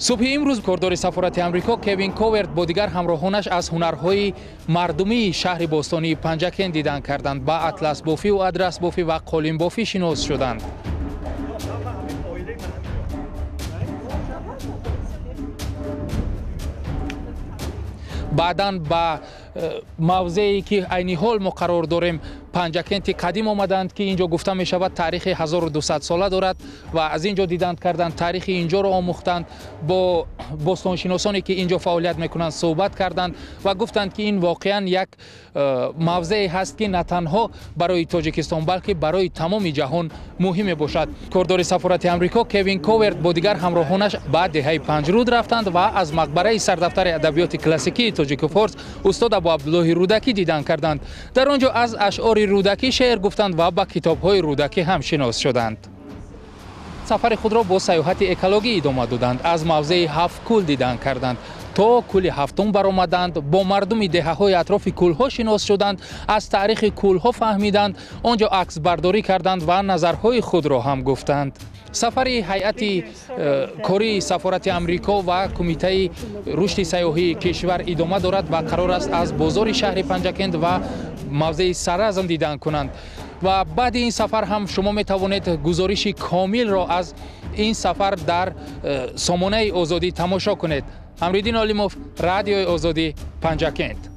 Субҳи имрӯз кордори сафорати Амрико Кевин Коверт бо дигар ҳамроҳонаш аз ҳунарҳои мардумии шаҳри бостонии Панҷакент дидан карданд. Ба атласбофиву адрасбофӣ ва қолинбофӣ шинос шуданд. Баъдан ба мавзее ки айни ҳол мо қарор дорем, Панҷакенти қадим омаданд, ки ин ҷо гуфта мешавад таърихи 1200 сола дорад ва аз ин ҷо диданд карданд, таърихи ин ҷоро омӯхтанд, бо бостоншиносоне ки ин ҷо фаъолият мекунанд суҳбат карданд ва гуфтанд, ки ин воқеан як мавзее ҳаст, ки на танҳо барои Тоҷикистон, балки барои тамоми ҷаҳон муҳим мебошад. Кордори сафорати Амрико Кевин Коверт бо дигар ҳамроҳонаш ба деҳаи Панҷруд рафтанд ва аз мақбараи сардафтари адабиёти классикии тоҷику форс устод Абу Абдуллоҳи Рӯдакӣ дидан карданд. Дар он ҷо аз ашъори Рӯдакӣ шеър гуфтанд ва ба китобҳои Рӯдакӣ ҳам шинос шуданд. Сафари худро бо сайёҳати экологӣ идома доданд. Аз мавзеи ҳафт кӯл дидан карданд, то кӯли ҳафтум баромаданд, бо мардуми деҳаҳои атрофи кӯлҳо шинос шуданд, аз таърихи кӯлҳо фаҳмиданд, он ҷо аксбардорӣ карданд ва назарҳои худро ҳам гуфтанд. Сафари ҳайати кории сафорати Амрико ва кумитаи рушди сайёҳии кишвар идома дорад ва қарор аст аз бозори шаҳри Панҷакент ва мавзеи Саразм дидан кунанд. Ва баъди ин сафар ҳам шумо метавонед гузориши комилро аз ин сафар дар сомонаи Озодӣ тамошо кунед. Амриддин Олимов, Радиои Озодӣ, Панҷакент.